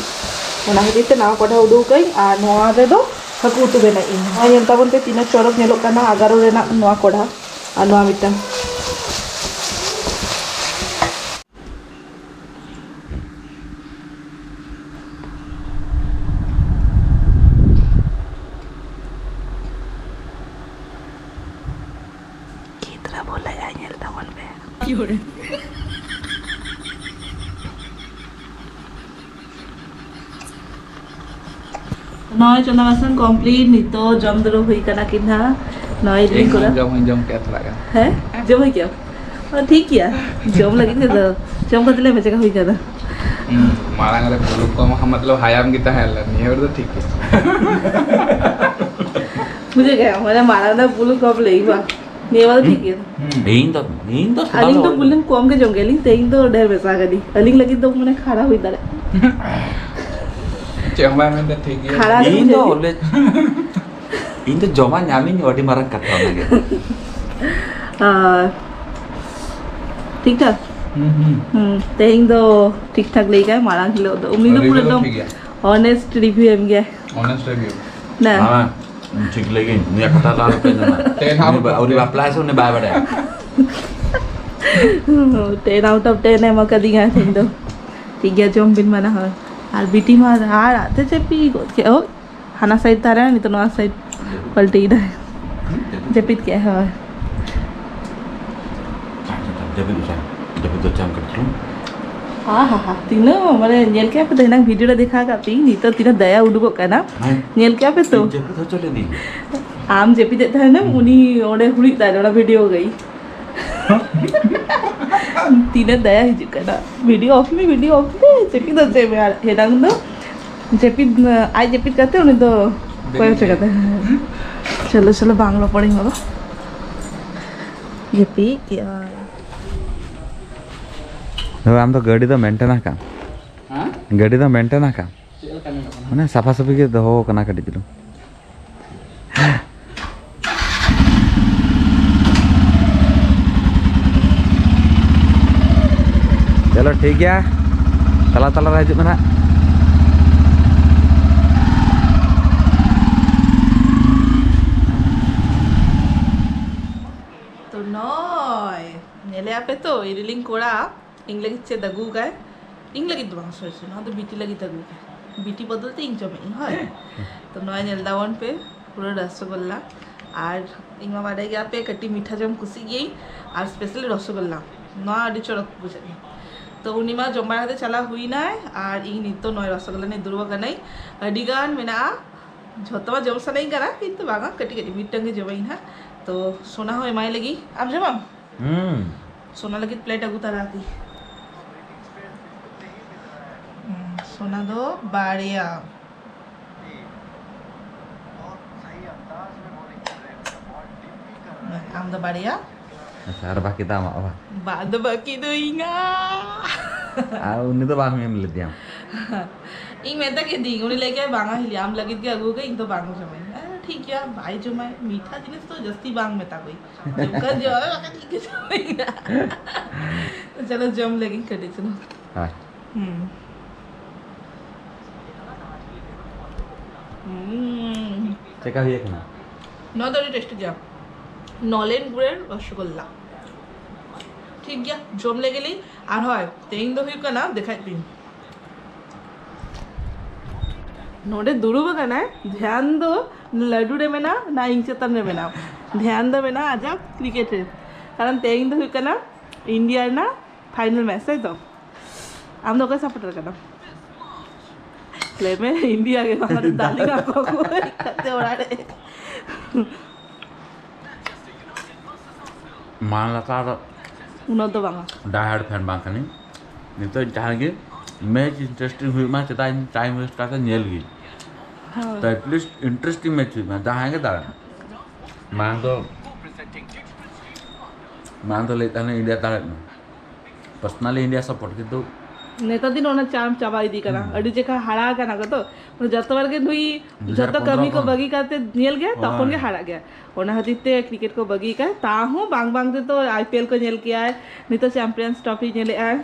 ᱚᱱᱟ ᱠᱷᱟᱹᱛᱤᱨ ᱛᱮ ᱱᱟᱣᱟ ᱠᱚᱲᱦᱟ ᱩᱰᱩᱠ ᱠᱟᱹᱧ᱾ ᱟᱨ ᱱᱚᱣᱟ ᱨᱮᱫᱚ ᱦᱟᱹᱠᱩ ᱩᱛᱩ ᱵᱮᱱᱟᱜ ᱤᱧ᱾ ᱱᱚᱣᱟ ᱧᱮᱞ ᱛᱟᱵᱚᱱ ᱯᱮ ᱛᱤᱱᱟᱹᱜ ᱪᱚᱨᱚᱠ ᱧᱮᱞᱚᱜ ᱠᱟᱱᱟ ᱟᱜᱟᱨᱳ ᱨᱮᱱᱟᱜ ᱱᱚᱣᱟ ᱠᱚᱲᱦᱟ᱾ ᱟᱨ ᱱᱚᱣᱟ ᱢᱤᱫᱴᱟᱝ ᱜᱤᱫᱽᱨᱟᱹ ᱵᱚᱞᱮ ᱧᱮᱞ ᱛᱟᱵᱚᱱ ᱯᱮ᱾ ᱱᱚᱜᱼᱚᱭ ᱪᱚᱸᱫᱟ ᱵᱟᱥᱟᱝ complete, ᱱᱤᱛᱚᱜ ᱡᱚᱢ ᱫᱩᱲᱩᱵ ᱦᱩᱭ ᱠᱟᱱᱟ ᱠᱤᱱ ᱦᱟᱸᱜ᱾ ᱱᱚᱜᱼᱚᱭ ᱤᱧ ᱞᱤᱧ ᱠᱚᱨᱟᱣ᱾ ᱡᱚᱢ ᱦᱚᱸᱧ ᱡᱚᱢ ᱠᱮᱫᱼᱟ ᱛᱷᱚᱲᱟ ᱜᱟᱱ᱾ ᱦᱮᱸ? ᱡᱚᱢ ᱦᱩᱭ ᱠᱮᱜᱼᱟᱢ? ᱚ, ᱴᱷᱤᱠ ᱜᱮᱭᱟ᱾ ᱡᱚᱢ ᱞᱟᱹᱜᱤᱫ ᱜᱮ ᱫᱚ᱾ ᱡᱚᱢ ᱠᱟᱛᱮ ᱞᱟᱹᱭ ᱢᱮ ᱪᱮᱫ ᱞᱮᱠᱟ ᱦᱩᱭ ᱠᱟᱱᱟ? ᱦᱩᱸ, ᱢᱟᱲᱟᱝ ᱨᱮ ᱵᱩᱞᱩᱝ ᱠᱚᱢ, ᱢᱚᱛᱞᱚᱵ ᱦᱟᱭᱟᱢ ᱜᱮ ᱛᱟᱦᱮᱸ ᱞᱮᱱᱟ, ᱱᱤᱭᱟᱹ ᱦᱚᱲ ᱫᱚ ᱴᱷᱤᱠ ᱜᱮᱭᱟ᱾ ᱵᱩᱡᱷᱟᱹᱣ ᱠᱮᱜᱼᱟᱢ? ᱢᱟᱱᱮ ᱢᱟᱲᱟᱝ ᱨᱮ ᱵᱩᱞᱩᱝ ᱠᱚᱢ ᱞᱟᱹᱭ ᱵᱟᱝ? ᱱᱤᱭᱟᱹ ᱵᱟᱨ ᱫᱚ ᱴᱷᱤᱠ ᱜᱮᱭᱟ᱾ ᱦᱩᱸ᱾ ᱤᱧ ᱫᱚ, ᱤᱧ ᱫᱚ ᱥᱟᱫᱟ ᱟᱹᱞᱤᱧ ᱫᱚ ᱫᱚ ᱵᱩᱞᱩᱝ ᱠᱚᱢ ᱜᱮ ᱡᱚᱢ ᱜᱮᱭᱟᱞᱤᱧ, ᱛᱮᱦᱮᱧ ᱫᱚ ᱰᱷᱮᱨ ᱢᱮᱥᱟ ᱠᱟᱫᱤᱧ᱾ ᱟᱹᱞᱤᱧ ᱞᱟᱹᱜᱤᱫ ᱫᱚ ᱢᱟᱱᱮ ᱠᱷᱟᱨᱟ ᱦᱩᱭ ᱫᱟᱲᱮᱭᱟᱜᱼᱟ᱾ ᱪᱮᱫ ᱦᱚᱸ ᱵᱟᱭ ᱢᱮᱱᱫᱟ, ᱴᱷᱤᱠ ᱜᱮᱭᱟ᱾ ᱠᱷᱟᱨᱟ ᱫᱚ ᱤᱧ ᱫᱚ ᱵᱩᱡᱷᱟᱹᱣ ᱵᱚᱞᱮ, ᱤᱧ ᱫᱚ ᱡᱚᱢᱟ ᱧᱟᱢᱤᱧ, ᱟᱹᱰᱤ ᱢᱟᱨᱟᱝ ᱠᱟᱛᱷᱟ ᱚᱱᱟᱜᱮ᱾ ᱟᱨ ᱴᱷᱤᱠ ᱴᱷᱟᱠ? ᱦᱩᱸ, ᱦᱩᱸ᱾ ᱦᱩᱸ, ᱛᱮᱦᱮᱧ ᱫᱚ ᱴᱷᱤᱠ ᱴᱷᱟᱠ ᱞᱟᱹᱭ ᱠᱟᱜᱼᱟᱭ, ᱢᱟᱲᱟᱝ ᱦᱤᱞᱳᱜ ᱫᱚ, ᱩᱱᱤ ᱫᱚ ᱟᱹᱞᱤᱧ ᱯᱩᱨᱟᱹ ᱫᱚ ᱮᱠᱫᱚᱢ ᱴᱷᱤᱠ ᱜᱮᱭᱟ᱾ Honest review ᱮᱢ ᱜᱮᱭᱟᱭ᱾ Honest review᱾ ᱱᱟ᱾ ᱦᱮᱸ, ᱴᱷᱤᱠ ᱞᱟᱹᱭ ᱜᱤᱧ᱾ ᱩᱱᱤᱭᱟᱜ ᱠᱟᱛᱷᱟ ᱫᱚ ᱟᱞᱚᱯᱮ ᱟᱸᱡᱚᱢᱟ᱾ ᱴᱮᱱ out ᱩᱱᱤ ᱵᱟ-, of ᱩᱱᱤ ten᱾ ᱵᱟᱯᱞᱟ ᱦᱮᱸ ᱥᱮ ᱩᱱᱤ ᱵᱟᱭ ᱵᱟᱰᱟᱭᱟ᱾ Ten out of ten ᱮᱢ ᱟᱠᱟᱫᱤᱧᱟ ᱛᱮᱦᱮᱧ ᱫᱚ᱾ ᱴᱷᱤᱠ ᱜᱮᱭᱟ, ᱡᱚᱢ ᱵᱤᱱ ᱢᱟᱱᱟ ᱦᱚᱲ᱾ ᱟᱨ ᱵᱤᱴᱤ ᱢᱟ ᱨᱟᱜ ᱨᱟᱜ ᱛᱮ ᱪᱟᱹᱯᱤ ᱜᱚᱫ ᱠᱮᱫ᱾ ᱳ, ᱦᱟᱱᱟ side ᱛᱟᱦᱮᱸ ᱞᱮᱱᱟ, ᱱᱤᱛᱚᱜ ᱱᱚᱣᱟ side ᱯᱟᱞᱴᱤ ᱠᱮᱫᱟᱭ᱾ ᱡᱟᱹᱯᱤᱫ ᱠᱮᱫᱟᱭ, ᱦᱳᱭ᱾ ᱡᱟᱹᱯᱤᱫ ᱫᱚ ᱪᱟᱢ ᱠᱟᱹᱴᱤᱡ ᱪᱩᱞᱩᱝ᱾ ᱦᱟ, ᱦᱟ, ᱦᱟ, ᱛᱤᱱᱟᱹᱜ ᱢᱟᱱᱮ ᱧᱮᱞ ᱠᱮᱫ ᱯᱮ ᱛᱚ, ᱮᱱᱟᱝ video ᱨᱮ ᱫᱮᱠᱷᱟᱣ ᱠᱟᱜ ᱯᱮ, ᱱᱤᱛᱚᱜ ᱛᱤᱱᱟᱹᱜ ᱫᱟᱭᱟ ᱩᱰᱩᱠᱚᱜ ᱠᱟᱱᱟ᱾ ᱦᱮᱸ᱾ ᱧᱮᱞ ᱠᱮᱫ ᱯᱮ ᱛᱚ? ᱤᱧ ᱡᱟᱹᱯᱤᱫ ᱦᱚᱪᱚ ᱞᱮᱫᱤᱧ᱾ ᱟᱢ ᱡᱟᱹᱯᱤᱫᱮᱫ ᱛᱟᱦᱮᱱᱟᱢ, ᱩᱱᱤ ᱚᱸᱰᱮ ᱦᱩᱲᱤᱡ ᱫᱟᱭ, ᱚᱱᱟ video ᱜᱮ᱾ ᱛᱤᱱᱟᱹᱜ ᱫᱟᱭᱟ ᱦᱤᱡᱩᱜ ᱠᱟᱱᱟ᱾ Video off ᱢᱮ, video off ᱢᱮ, ᱡᱟᱹᱯᱤᱫ ᱦᱚᱪᱚᱭ ᱢᱮ᱾ ᱟᱨ ᱮᱱᱟᱝ ᱫᱚ ᱡᱟᱹᱯᱤᱫ, ᱟᱡ ᱡᱟᱹᱯᱤᱫ ᱠᱟᱛᱮ ᱩᱱᱤ ᱫᱚ ᱠᱚᱭ ᱦᱚᱪᱚ ᱠᱟᱫᱟ᱾ ᱪᱚᱞᱚ ᱪᱚᱞᱚ, ᱵᱟᱝ ᱨᱚᱯᱚᱲᱤᱧ ᱵᱟᱵᱟ᱾ ᱡᱟᱹᱯᱤᱫ ᱠᱮᱜᱼᱟᱭ᱾ ᱫᱚ ᱟᱢ ᱫᱚ ᱜᱟᱹᱰᱤ ᱫᱚ ᱢᱮᱱᱴᱮᱱ ᱟᱠᱟᱫ? ᱦᱮᱸ? ᱜᱟᱹᱰᱤ ᱫᱚ ᱢᱮᱱᱴᱮᱱ ᱟᱠᱟᱫ? ᱪᱮᱫ ᱞᱮᱠᱟ ᱧᱮᱞᱚᱜ ᱠᱟᱱᱟ? ᱢᱟᱱᱮ ᱥᱟᱯᱷᱟ ᱥᱟᱹᱯᱷᱤ ᱜᱮ ᱫᱚᱦᱚ ᱠᱟᱱᱟ ᱠᱟᱹᱴᱤᱡ ᱪᱩᱞᱩᱝ᱾ ᱪᱚᱞᱚ ᱴᱷᱤᱠ ᱜᱮᱭᱟ, ᱛᱟᱞᱟ ᱛᱟᱞᱟ ᱨᱮ ᱦᱤᱡᱩᱜ ᱢᱮ ᱱᱟᱦᱟᱜ᱾ ᱛᱚ ᱱᱚᱭ ᱧᱮᱞᱮ ᱟᱯᱮ ᱛᱚ, ᱤᱨᱤᱞᱤᱧ ᱠᱚᱲᱟ ᱤᱧ ᱞᱟᱹᱜᱤᱫ ᱪᱮᱫ ᱟᱹᱜᱩ ᱟᱠᱟᱭ? ᱤᱧ ᱞᱟᱹᱜᱤᱫ ᱫᱚ ᱵᱟᱝ, ᱥᱚᱨᱤ ᱥᱚᱨᱤ, ᱱᱚᱣᱟ ᱫᱚ ᱵᱤᱴᱤ ᱞᱟᱹᱜᱤᱫ ᱟᱹᱜᱩ ᱟᱠᱟᱭ᱾ ᱵᱤᱴᱤ ᱵᱚᱫᱚᱞ ᱛᱮ ᱤᱧ ᱡᱚᱢᱮᱫ ᱟᱹᱧ, ᱦᱳᱭ᱾ ᱛᱚ ᱱᱚᱣᱟ ᱧᱮᱞ ᱫᱟᱵᱚᱱ ᱯᱮ, ᱯᱩᱨᱟᱹ ᱨᱚᱥᱚᱜᱳᱞᱞᱟ᱾ ᱟᱨ ᱤᱧ ᱢᱟ ᱵᱟᱰᱟᱭ ᱜᱮᱭᱟ ᱯᱮ, ᱠᱟᱹᱴᱤᱡ ᱢᱤᱴᱷᱟ ᱡᱚᱢ ᱠᱩᱥᱤᱜ ᱜᱤᱭᱟᱹᱧ, ᱟᱨ ᱥᱯᱮᱥᱟᱞᱤ ᱨᱚᱥᱚᱜᱳᱞᱞᱟ, ᱱᱚᱣᱟ ᱟᱹᱰᱤ ᱪᱚᱨᱚᱠ ᱵᱩᱡᱷᱟᱹᱜ ᱜᱮᱭᱟ᱾ ᱛᱚ ᱩᱱᱤ ᱢᱟ ᱡᱚᱢ ᱵᱟᱲᱟ ᱠᱟᱛᱮ ᱪᱟᱞᱟᱣ ᱦᱩᱭᱱᱟᱭ, ᱟᱨ ᱤᱧ ᱱᱤᱛᱚᱜ ᱱᱚᱣᱟ ᱨᱚᱥᱚᱜᱳᱞᱞᱟ ᱱᱤᱭᱮ ᱫᱩᱲᱩᱵ ᱟᱠᱟᱱᱟᱹᱧ᱾ ᱟᱹᱰᱤ ᱜᱟᱱ ᱢᱮᱱᱟᱜᱼᱟ, ᱡᱷᱚᱛᱚ ᱢᱟ ᱡᱚᱢ ᱥᱟᱱᱟᱧ ᱠᱟᱱᱟ, ᱠᱤᱱᱛᱩ ᱵᱟᱝᱟ, ᱠᱟᱹᱴᱤᱡ ᱠᱟᱹᱴᱤᱡ ᱢᱤᱫᱴᱟᱝ ᱜᱮ ᱡᱚᱢᱟᱹᱧ ᱦᱟᱸᱜ᱾ ᱛᱚ ᱥᱳᱱᱟ ᱦᱚᱸ ᱮᱢᱟᱭ ᱞᱟᱹᱜᱤᱫ᱾ ᱟᱢ ᱡᱚᱢᱟᱢ? ᱦᱩᱸ᱾ ᱥᱳᱱᱟ ᱞᱟᱹᱜᱤᱫ ᱯᱞᱮᱴ ᱟᱹᱜᱩ ᱛᱟᱨᱟ ᱟᱠᱤ᱾ ᱦᱩᱸ, ᱥᱳᱱᱟ ᱫᱚ ᱵᱟᱨᱭᱟ᱾ ᱟᱢ ᱫᱚ ᱵᱟᱨᱭᱟ᱾ ᱟᱪᱪᱷᱟ, ᱟᱨ ᱵᱟᱠᱤ ᱫᱚ ᱟᱢᱟᱜ ᱵᱟ? ᱵᱟᱫ ᱵᱟᱹᱠᱤ ᱫᱚ ᱤᱧᱟ᱾ ᱟᱨ ᱩᱱᱤ ᱫᱚ ᱵᱟᱝ ᱮᱢ ᱞᱮᱫᱮᱭᱟᱢ? ᱤᱧ ᱢᱮᱛᱟ ᱠᱮᱫᱤᱧ, ᱩᱱᱤ ᱞᱟᱹᱭ ᱠᱮᱫ, "ᱵᱟᱝᱟ ᱦᱤᱞᱤ, ᱟᱢ ᱞᱟᱹᱜᱤᱫ ᱜᱮ ᱟᱹᱜᱩ ᱟᱠᱟᱫ, ᱤᱧ ᱫᱚ ᱵᱟᱝ ᱡᱚᱢᱟᱹᱧ᱾" ᱟᱨ ᱴᱷᱤᱠ ᱜᱮᱭᱟ, ᱵᱟᱭ ᱡᱚᱢᱟᱭ, ᱢᱤᱴᱷᱟ ᱡᱤᱱᱤᱥ ᱫᱚ ᱡᱟᱹᱥᱛᱤ ᱵᱟᱝ ᱢᱮᱛᱟ ᱠᱚᱣᱟᱧ᱾ ᱡᱚᱢ ᱠᱷᱟᱱ ᱡᱚᱢᱟᱭ, ᱵᱟᱠᱷᱟᱱ ᱤᱧ ᱜᱮ ᱡᱚᱢᱟᱹᱧ᱾ ᱪᱚᱞᱚ, ᱡᱚᱢ ᱞᱮᱜᱤᱧ ᱠᱟᱹᱴᱤᱡ ᱪᱩᱞᱩᱝ᱾ ᱦᱳᱭ᱾ ᱦᱩᱸ᱾ ᱦᱩᱸ᱾ ᱪᱮᱠᱟ ᱦᱩᱭ ᱟᱠᱟᱱᱟ? ᱱᱚᱣᱟ ᱫᱚ ᱟᱹᱰᱤ ᱴᱮᱥᱴᱤ ᱜᱮᱭᱟ, ᱱᱚᱞᱮᱱ ᱜᱩᱲᱮᱨ ᱨᱚᱥᱚᱜᱳᱞᱞᱟ᱾ ᱴᱷᱤᱠ ᱜᱮᱭᱟ, ᱡᱚᱢ ᱞᱮᱜᱮ ᱞᱤᱧ᱾ ᱟᱨ ᱦᱳᱭ, ᱛᱮᱦᱮᱧ ᱫᱚ ᱦᱩᱭᱩᱜ ᱠᱟᱱᱟ, ᱫᱮᱠᱷᱟᱭᱮᱫ ᱯᱮᱭᱟᱹᱧ, ᱱᱚᱰᱮ ᱫᱩᱲᱩᱵ ᱟᱠᱟᱱᱟᱭ, ᱫᱷᱮᱭᱟᱱ ᱫᱚ ᱞᱟᱹᱰᱩ ᱨᱮ ᱢᱮᱱᱟᱜᱼᱟ, ᱱᱟ ᱤᱧ ᱪᱮᱛᱟᱱ ᱨᱮ ᱢᱮᱱᱟᱜᱼᱟ᱾ ᱫᱷᱮᱭᱟᱱ ᱫᱚ ᱢᱮᱱᱟᱜᱼᱟ ᱟᱡᱟᱜ ᱠᱨᱤᱠᱮᱴ ᱨᱮ, ᱠᱟᱨᱚᱱ ᱛᱮᱦᱮᱧ ᱫᱚ ᱦᱩᱭᱩᱜ ᱠᱟᱱᱟ ᱤᱱᱰᱤᱭᱟ ᱨᱮᱱᱟᱜ ᱯᱷᱟᱭᱱᱟᱞ ᱢᱮᱪ, ᱛᱟᱭ ᱛᱚ? ᱟᱢ ᱫᱚ ᱚᱠᱚᱭ ᱥᱟᱯᱳᱨᱴᱟᱨ ᱠᱟᱱᱟᱢ? ᱞᱟᱹᱭ ᱢᱮ, ᱤᱱᱰᱤᱭᱟ ᱜᱮ, ᱵᱟᱝ ᱫᱚ ᱫᱟᱞᱤᱝ ᱟᱠᱚ ᱠᱚ ᱜᱟᱛᱮ ᱚᱲᱟᱜ ᱨᱮ᱾ ᱢᱟᱱᱞᱟᱛᱟᱨ ᱩᱱᱟᱹᱜ ᱫᱚ ᱵᱟᱝᱟ᱾ ᱰᱟᱭ ᱦᱟᱨᱰ ᱯᱷᱮᱱ ᱵᱟᱝ ᱠᱟᱹᱱᱟᱹᱧ᱾ ᱱᱤᱛᱚᱜ ᱡᱟᱦᱟᱸ ᱜᱮ ᱢᱮᱪ ᱤᱱᱴᱟᱨᱮᱥᱴᱤᱝ ᱦᱩᱭᱩᱜ ᱢᱟ, ᱪᱮᱫᱟᱜ ᱤᱧ ᱴᱟᱭᱤᱢ ᱣᱮᱥᱴ ᱠᱟᱛᱮ ᱧᱮᱞ ᱜᱤᱧ᱾ ᱦᱳᱭ᱾ ᱛᱚ ᱮᱴᱞᱤᱥᱴ ᱤᱱᱴᱟᱨᱮᱥᱴᱤᱝ ᱢᱮᱪ ᱦᱩᱭᱩᱜ ᱢᱟ, ᱡᱟᱦᱟᱸᱭ ᱜᱮ ᱫᱟᱲᱟᱱ᱾ ᱢᱟᱲᱟᱝ ᱫᱚ ᱢᱟᱲᱟᱝ ᱫᱚ ᱞᱟᱹᱭᱮᱫ ᱛᱟᱦᱮᱱᱟ ᱤᱱᱰᱤᱭᱟ ᱫᱟᱲᱮᱜ ᱢᱟ, ᱯᱟᱨᱥᱚᱱᱟᱞᱤ ᱤᱱᱰᱤᱭᱟ ᱥᱟᱯᱳᱨᱴ, ᱠᱤᱱᱛᱩ ᱱᱮᱛᱟᱨ ᱫᱤᱱ ᱚᱱᱟ ᱪᱟᱢ ᱪᱟᱵᱟ ᱤᱫᱤ ᱠᱟᱱᱟ᱾ ᱦᱩᱸ᱾ ᱟᱹᱰᱤ ᱡᱮᱠᱷᱟ ᱦᱟᱲᱟ ᱠᱟᱱᱟ ᱠᱚ ᱛᱚ, ᱡᱚᱛᱚ ᱦᱚᱲ ᱜᱮ ᱱᱩᱭ ᱡᱚᱛᱚ ᱠᱟᱹᱢᱤ ᱠᱚ ᱵᱟᱹᱜᱤ ᱠᱟᱛᱮ ᱧᱮᱞ ᱜᱮᱭᱟ, ᱛᱚᱠᱷᱚᱱ ᱜᱮ ᱦᱟᱲᱟᱜ ᱜᱮᱭᱟ᱾ ᱚᱱᱟ ᱠᱷᱟᱹᱛᱤᱨ ᱛᱮ ᱠᱨᱤᱠᱮᱴ ᱠᱚ ᱵᱟᱹᱜᱤ ᱠᱟᱜᱼᱟ᱾ ᱛᱟᱣ ᱦᱚᱸ ᱵᱟᱝ ᱵᱟᱝ ᱛᱮ ᱛᱚ ᱟᱭ ᱯᱤ ᱮᱞ ᱠᱚ ᱧᱮᱞ ᱠᱮᱜᱼᱟᱭ, ᱱᱤᱛᱚᱜ ᱪᱟᱢᱯᱤᱭᱟᱱᱥ ᱴᱨᱚᱯᱷᱤ ᱧᱮᱞᱮᱜᱼᱟᱭ᱾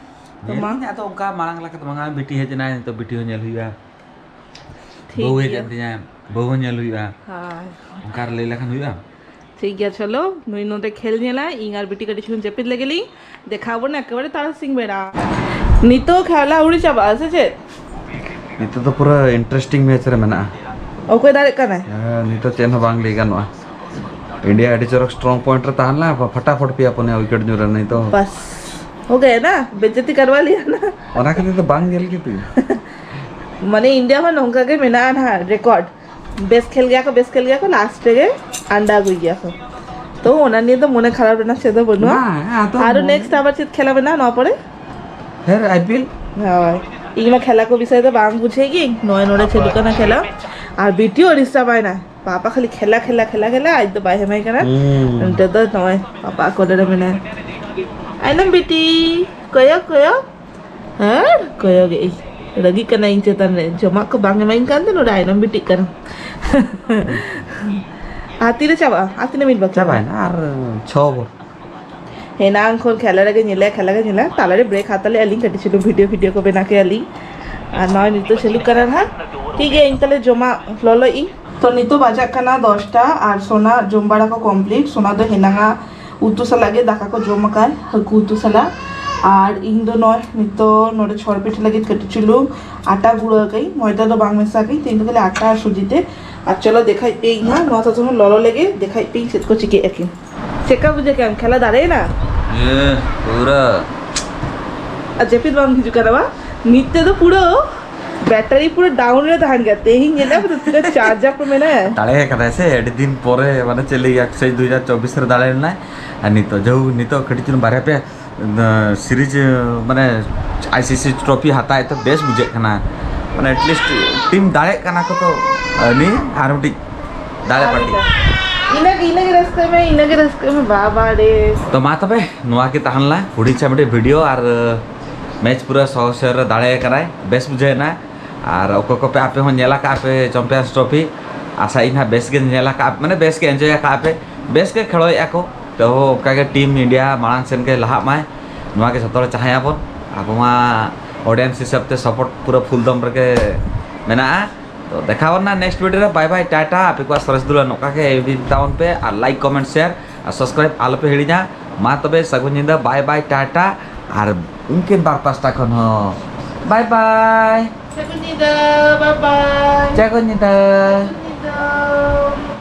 ᱛᱚ ᱢᱟ᱾ ᱧᱮᱞ ᱟᱫᱚ ᱚᱱᱠᱟ ᱢᱟᱲᱟᱝ ᱞᱮᱠᱟ ᱫᱚ ᱵᱟᱝᱟ, ᱵᱤᱴᱤ ᱦᱮᱡ ᱮᱱᱟᱭ, ᱱᱤᱛᱚᱜ ᱵᱤᱴᱤ ᱦᱚᱸ ᱧᱮᱞ ᱦᱩᱭᱩᱜᱼᱟ᱾ ᱴᱷᱤᱠ ᱵᱟᱹᱦᱩ ᱦᱮᱡ ᱜᱮᱭᱟ᱾ ᱮᱱ ᱛᱤᱧᱟ, ᱵᱟᱹᱦᱩ ᱦᱚᱸ ᱧᱮᱞ ᱦᱩᱭᱩᱜᱼᱟ᱾ ᱦᱳᱭ᱾ ᱚᱱᱠᱟ ᱨᱮ ᱞᱟᱹᱭ ᱞᱮᱠᱷᱟᱱ ᱦᱩᱭᱩᱜᱼᱟ᱾ ᱴᱷᱤᱠ ᱜᱮᱭᱟ, ᱪᱚᱞᱚ, ᱱᱩᱭ ᱱᱚᱰᱮ ᱠᱷᱮᱞ ᱧᱮᱞᱟᱭ, ᱤᱧ ᱟᱨ ᱵᱤᱴᱤ ᱠᱟᱹᱴᱤᱡ ᱪᱩᱞᱩᱝ ᱡᱟᱹᱯᱤᱫ ᱞᱮᱜᱮ ᱞᱤᱧ᱾ ᱫᱮᱠᱷᱟᱣ ᱵᱚᱱ ᱮᱠᱮᱵᱟᱨᱮ ᱛᱟᱨᱟᱥᱤᱧ ᱵᱮᱲᱟ᱾ ᱱᱤᱛᱚᱜ ᱠᱷᱮᱞᱟ ᱟᱹᱣᱨᱤ ᱪᱟᱵᱟᱜᱼᱟ ᱥᱮ ᱪᱮᱫ? ᱱᱤᱛᱚᱜ ᱫᱚ ᱯᱩᱨᱟᱹ ᱤᱱᱴᱟᱨᱮᱥᱴᱤᱝ ᱢᱮᱪ ᱨᱮ ᱢᱮᱱᱟᱜᱼᱟ᱾ ᱚᱠᱚᱭ ᱫᱟᱲᱮᱜ ᱠᱟᱱᱟᱭ? ᱦᱮᱸ, ᱱᱤᱛᱚᱜ ᱪᱮᱫ ᱦᱚᱸ ᱵᱟᱝ ᱞᱟᱹᱭ ᱜᱟᱱᱚᱜᱼᱟ᱾ ᱤᱱᱰᱤᱭᱟ ᱟᱹᱰᱤ ᱪᱚᱨᱚᱠ ᱥᱴᱨᱚᱝ ᱯᱚᱭᱮᱱᱴ ᱨᱮ ᱛᱟᱦᱮᱸ ᱞᱮᱱᱟ, ᱯᱷᱟᱴᱟᱯᱷᱟᱴ ᱯᱮᱭᱟ ᱯᱩᱱᱭᱟ ᱩᱭᱠᱮᱴ ᱧᱩᱨ ᱮᱱᱟ ᱱᱤᱛᱚᱜ᱾ ᱵᱟᱥ, ᱦᱳ ᱜᱟᱭᱟ ᱱᱟ, ᱵᱮᱡᱡᱚᱛᱤ ᱠᱟᱨᱣᱟ ᱞᱤᱭᱟ ᱱᱟ᱾ ᱚᱱᱟ ᱠᱷᱟᱹᱛᱤᱨ ᱛᱮ ᱵᱟᱝ ᱧᱮᱞ ᱠᱤᱫᱟᱹᱧ᱾ ᱢᱟᱱᱮ ᱤᱱᱰᱤᱭᱟ ᱦᱚᱸ ᱱᱚᱝᱠᱟ ᱜᱮ ᱢᱮᱱᱟᱜᱼᱟ ᱱᱟᱦᱟᱜ ᱨᱮᱠᱚᱨᱰ᱾ ᱵᱮᱥ ᱠᱷᱮᱞ ᱜᱮᱭᱟ ᱠᱚ, ᱵᱮᱥ ᱠᱷᱮᱞ ᱜᱮᱭᱟ ᱠᱚ, ᱞᱟᱥᱴ ᱨᱮᱜᱮ ᱟᱱᱰᱟ ᱟᱹᱜᱩᱭ ᱜᱮᱭᱟ ᱠᱚ᱾ ᱛᱚ ᱚᱱᱟ ᱱᱤᱭᱮ ᱫᱚ ᱢᱚᱱᱮ ᱠᱷᱟᱨᱟᱯ ᱨᱮᱱᱟᱜ ᱪᱮᱫ ᱦᱚᱸ ᱵᱟᱹᱱᱩᱜᱼᱟ᱾ ᱵᱟᱝ, ᱟᱫᱚ ᱟᱨᱚ ᱢᱚᱱᱮ ᱱᱮᱠᱥᱴ ᱟᱵᱟᱨ ᱪᱮᱫ ᱠᱷᱮᱞᱟ ᱢᱮᱱᱟᱜᱼᱟ ᱱᱚᱣᱟ ᱯᱚᱨᱮ? ᱯᱷᱮᱨ ᱟᱭ ᱯᱤ ᱮᱞ᱾ ᱦᱳᱭ, ᱤᱧ ᱢᱟ ᱠᱷᱮᱞᱟ ᱠᱚ ᱵᱤᱥᱚᱭ ᱫᱚ ᱵᱟᱝ ᱵᱩᱡᱷᱟᱹᱣ ᱜᱤᱧ᱾ ᱱᱚᱜᱼᱚᱭ ᱱᱚᱰᱮ ᱪᱟᱹᱞᱩᱜ ᱠᱟᱱᱟ ᱠᱷᱮᱞᱟ, ᱟᱨ ᱵᱤᱴᱤ ᱟᱹᱲᱤᱥ ᱪᱟᱵᱟᱭᱮᱱᱟ᱾ ᱯᱟᱯᱟ ᱠᱷᱟᱹᱞᱤ ᱠᱷᱮᱞᱟ, ᱠᱷᱮᱞᱟ, ᱠᱷᱮᱞᱟ, ᱠᱷᱮᱞᱟ, ᱟᱡ ᱫᱚ ᱵᱟᱭ ᱦᱮᱢᱟᱭ ᱠᱟᱱᱟ᱾ ᱦᱩᱸ᱾ ᱱᱤᱛᱚᱜ ᱫᱚ ᱱᱚᱜᱼᱚᱭ ᱯᱟᱯᱟ ᱠᱚᱞᱮ ᱨᱮ ᱢᱮᱱᱟᱭᱟ᱾ ᱟᱭᱱᱚᱢ ᱵᱤᱴᱤ, ᱠᱚᱭᱚᱜ, ᱠᱚᱭᱚᱜ᱾ ᱟᱨ ᱠᱚᱭᱚᱜᱮ ᱤᱧ᱾ ᱨᱟᱹᱜᱤᱜ ᱠᱟᱱᱟ ᱤᱧ ᱪᱮᱛᱟᱱ ᱨᱮ᱾ ᱡᱚᱢᱟᱜ ᱠᱚ ᱵᱟᱝ ᱮᱢᱟᱧ ᱠᱟᱱ ᱛᱮ ᱱᱚᱰᱮ ᱟᱭᱱᱚᱢ ᱵᱤᱴᱤᱜ ᱠᱟᱱᱟ᱾ ᱟᱨ ᱛᱤᱨᱮ ᱪᱟᱵᱟᱜᱼᱟ? ᱟᱨ ᱛᱤᱱᱟᱹᱜ ᱢᱤᱱᱤᱴ ᱵᱟᱹᱠᱤ ᱢᱮᱱᱟᱜᱼᱟ? ᱪᱟᱵᱟᱭᱮᱱᱟ, ᱟᱨ ᱪᱷᱚ ᱵᱚᱞ᱾ ᱦᱮᱱᱟᱝ ᱠᱷᱚᱱ ᱠᱷᱮᱞᱟ ᱨᱮᱜᱮ ᱧᱮᱞᱮ, ᱠᱷᱮᱞᱟ ᱜᱮ ᱧᱮᱞᱟ᱾ ᱛᱟᱞᱟᱨᱮ ᱵᱨᱮᱠ ᱦᱟᱛᱟᱣ ᱞᱮᱜᱼᱟ ᱞᱤᱧ, ᱠᱟᱹᱴᱤᱡ ᱪᱩᱞᱩᱝ ᱵᱷᱤᱰᱤᱭᱳ, ᱵᱷᱤᱰᱤᱭᱳ ᱠᱚ ᱵᱮᱱᱟᱣ ᱠᱮᱜᱼᱟ ᱞᱤᱧ᱾ ᱟᱨ ᱱᱚᱜᱼᱚᱭ ᱱᱤᱛᱚᱜ ᱪᱟᱹᱞᱩᱜ ᱠᱟᱱᱟ ᱱᱟᱦᱟᱜ᱾ ᱴᱷᱤᱠ ᱜᱮᱭᱟ, ᱤᱧ ᱛᱟᱦᱞᱮ ᱡᱚᱢᱟᱜ ᱞᱚᱞᱚᱭᱮᱫ ᱤᱧ᱾ ᱛᱚ ᱱᱤᱛᱚᱜ ᱵᱟᱡᱟᱜ ᱠᱟᱱᱟ ᱫᱚᱥᱴᱟ, ᱟᱨ ᱥᱳᱱᱟ ᱡᱚᱢ ᱵᱟᱲᱟ ᱠᱚ ᱠᱚᱢᱯᱞᱤᱴ᱾ ᱥᱳᱱᱟ ᱫᱚ ᱦᱮᱱᱟᱝᱟ ᱩᱛᱩ ᱥᱟᱞᱟᱜ ᱜᱮ ᱫᱟᱠᱟ ᱠᱚ ᱡᱚᱢ ᱟᱠᱟᱫ, ᱦᱟᱹᱠᱩ ᱩᱛᱩ ᱥᱟᱞᱟᱜ᱾ ᱟᱨ ᱤᱧ ᱫᱚ ᱱᱚᱜᱼᱚᱭ ᱱᱤᱛᱚᱜ ᱱᱚᱰᱮ ᱪᱷᱚᱨ ᱯᱤᱴᱷᱟᱹ ᱞᱟᱹᱜᱤᱫ ᱠᱟᱹᱴᱤᱡ ᱪᱩᱞᱩᱝ ᱟᱴᱟ ᱜᱩᱲᱟᱹ ᱟᱠᱟᱫᱟᱹᱧ, ᱢᱚᱭᱫᱟ ᱫᱚ ᱵᱟᱝ ᱢᱮᱥᱟ ᱟᱠᱟᱫᱟᱹᱧ, ᱛᱮᱦᱮᱧ ᱫᱚ ᱠᱷᱟᱹᱞᱤ ᱟᱴᱟ ᱟᱨ ᱥᱩᱡᱤ ᱛᱮ᱾ ᱟᱨ ᱪᱚᱞᱚ ᱫᱮᱠᱷᱟᱭ ᱯᱮ ᱤᱧ ᱦᱟᱸᱜ, ᱱᱚᱣᱟ ᱫᱚ ᱡᱮᱢᱚᱱ ᱞᱚᱞᱚ ᱞᱮᱜᱮ ᱫᱮᱠᱷᱟᱭ ᱯᱮ ᱤᱧ ᱪᱮᱫ ᱠᱚ ᱪᱤᱠᱟᱹᱭᱮᱫᱼᱟ ᱠᱤᱱ᱾ ᱪᱮᱫᱠᱟ ᱵᱩᱡᱷᱟᱹᱜ ᱠᱟᱱ? ᱠᱷᱮᱞᱟ ᱫᱟᱲᱮᱭᱮᱱᱟ? ᱤᱭᱟᱹ, ᱯᱩᱨᱟᱹ᱾ ᱟᱨ ᱡᱟᱹᱯᱤᱫ ᱵᱟᱝ ᱦᱤᱡᱩᱜ ᱠᱟᱱᱟ ᱵᱟ? ᱱᱤᱛ ᱛᱮᱫᱚ ᱯᱩᱨᱟᱹ ᱵᱮᱴᱟᱨᱤ ᱯᱩᱨᱟᱹ ᱰᱟᱣᱩᱱ ᱨᱮ ᱛᱟᱦᱮᱱ ᱜᱮᱭᱟ᱾ ᱛᱮᱦᱮᱧ ᱧᱮᱞᱟ ᱯᱩᱨᱟᱹ ᱛᱤᱱᱟᱹᱜ ᱪᱟᱨᱡᱽ ᱟᱯ ᱢᱮᱱᱟᱭᱟ᱾ ᱫᱟᱲᱮ ᱠᱟᱫᱟᱭ ᱥᱮ ᱟᱹᱰᱤ ᱫᱤᱱ ᱯᱚᱨᱮ, ᱢᱟᱱᱮ ᱪᱮᱫ ᱞᱟᱹᱭᱟ, ᱥᱮᱭ ᱫᱩ ᱦᱟᱡᱟᱨ ᱪᱚᱵᱵᱤᱥ ᱨᱮ ᱫᱟᱲᱮ ᱞᱮᱱᱟᱭ᱾ ᱟᱨ ᱱᱤᱛᱚᱜ ᱡᱟᱹᱦᱩ, ᱱᱤᱛᱚᱜ ᱠᱟᱹᱴᱤᱡ ᱪᱩᱞᱩᱝ ᱵᱟᱨᱭᱟ ᱯᱮᱭᱟ ᱥᱤᱨᱤᱡᱽ, ᱢᱟᱱᱮ ᱟᱭ ᱥᱤ ᱥᱤ ᱴᱨᱚᱯᱷᱤ ᱦᱟᱛᱟᱣᱮᱫ ᱛᱮ ᱵᱮᱥ ᱵᱩᱡᱷᱟᱹᱜ ᱠᱟᱱᱟ᱾ ᱢᱟᱱᱮ ᱮᱴᱞᱤᱥᱴ ᱴᱤᱢ ᱫᱟᱲᱮᱜ ᱠᱟᱱᱟ ᱠᱚ ᱛᱚ, ᱩᱱᱤ ᱟᱨ ᱢᱤᱫᱴᱤᱡ ᱫᱟᱲᱮ ᱯᱟᱨᱴᱤ᱾ ᱤᱱᱟᱹᱜᱮ ᱤᱱᱟᱹᱜᱮ ᱨᱟᱹᱥᱠᱟᱹᱭ ᱢᱮ, ᱤᱱᱟᱹᱜᱮ ᱨᱟᱹᱥᱠᱟᱹᱭ ᱢᱮ, ᱵᱟᱵᱟ ᱨᱮ᱾ ᱛᱚ ᱢᱟ ᱛᱚᱵᱮ, ᱱᱚᱣᱟ ᱜᱮ ᱛᱟᱦᱮᱸ ᱞᱮᱱᱟ ᱦᱩᱰᱤᱧ ᱪᱷᱟ ᱢᱤᱫᱴᱤᱡ ᱵᱷᱤᱰᱤᱭᱳ᱾ ᱟᱨ ᱢᱮᱪ ᱯᱩᱨᱟᱹ ᱥᱚᱦᱚ ᱥᱮᱦᱚ ᱨᱮ ᱫᱟᱲᱮ ᱟᱠᱟᱱᱟᱭ, ᱵᱮᱥ ᱵᱩᱡᱷᱟᱹᱣ ᱮᱱᱟ᱾ ᱟᱨ ᱚᱠᱚᱭ ᱠᱚᱯᱮ ᱟᱯᱮ ᱦᱚᱸ ᱧᱮᱞ ᱟᱠᱟᱫ ᱯᱮ ᱪᱟᱢᱯᱤᱭᱟᱱᱥ ᱴᱨᱚᱯᱷᱤ, ᱟᱥᱟ ᱤᱧ ᱦᱟᱸᱜ ᱵᱮᱥ ᱜᱮ ᱧᱮᱞ ᱟᱠᱟᱫ, ᱢᱟᱱᱮ ᱵᱮᱥ ᱜᱮ ᱮᱱᱡᱚᱭ ᱟᱠᱟᱫ ᱯᱮ, ᱵᱮᱥ ᱜᱮ ᱠᱷᱮᱞᱳᱭᱮᱫᱼᱟ ᱠᱚ᱾ ᱛᱚ ᱚᱱᱠᱟ ᱜᱮ ᱴᱤᱢ ᱤᱱᱰᱤᱭᱟ ᱢᱟᱲᱟᱝ ᱥᱮᱱ ᱜᱮ ᱞᱟᱦᱟᱜ ᱢᱟᱭ, ᱱᱚᱣᱟ ᱜᱮ ᱡᱷᱚᱛᱚ ᱦᱚᱲ ᱪᱟᱦᱮᱸᱭᱟᱵᱚᱱ᱾ ᱟᱵᱚ ᱢᱟ ᱚᱰᱤᱭᱮᱱᱥ ᱦᱤᱥᱟᱹᱵ ᱛᱮ ᱥᱟᱯᱳᱨᱴ ᱯᱩᱨᱟᱹ ᱯᱷᱩᱞ ᱫᱚᱢ ᱨᱮᱜᱮ ᱢᱮᱱᱟᱜᱼᱟ᱾ ᱛᱚ ᱫᱮᱠᱷᱟᱣ ᱟᱵᱚᱱ ᱱᱟ ᱱᱮᱠᱥᱴ ᱵᱷᱤᱰᱤᱭᱳ ᱨᱮ᱾ ᱵᱟᱭ ᱵᱟᱭ, ᱴᱟᱴᱟ᱾ ᱟᱯᱮ ᱠᱚᱣᱟᱜ ᱥᱚᱨᱮᱥ ᱫᱩᱞᱟᱹᱲ ᱱᱚᱝᱠᱟ ᱜᱮ ᱤᱫᱤ ᱛᱟᱵᱚᱱ ᱯᱮ, ᱟᱨ ᱞᱟᱭᱤᱠ, ᱠᱚᱢᱮᱱᱴ, ᱥᱮᱭᱟᱨ ᱟᱨ ᱥᱟᱵᱥᱠᱨᱟᱭᱤᱵ ᱟᱞᱚᱯᱮ ᱦᱤᱲᱤᱧᱟ᱾ ᱢᱟ ᱛᱚᱵᱮ ᱥᱟᱹᱜᱩᱱ ᱧᱤᱫᱟᱹ, ᱵᱟᱭ ᱵᱟᱭ, ᱴᱟᱴᱟ᱾ ᱟᱨ ᱩᱱᱠᱤᱱ ᱵᱟᱨ ᱯᱟᱥᱴᱟ ᱠᱷᱚᱱ ᱦᱚᱸ ᱵᱟᱭ ᱵᱟᱭ᱾ ᱥᱟᱹᱜᱩᱱ ᱧᱤᱫᱟᱹ, ᱵᱟᱭ ᱵᱟᱭ᱾ ᱥᱟᱹᱜᱩᱱ ᱧᱤᱫᱟᱹ᱾ ᱥᱟᱹᱜᱩᱱ ᱧᱤᱫᱟᱹ᱾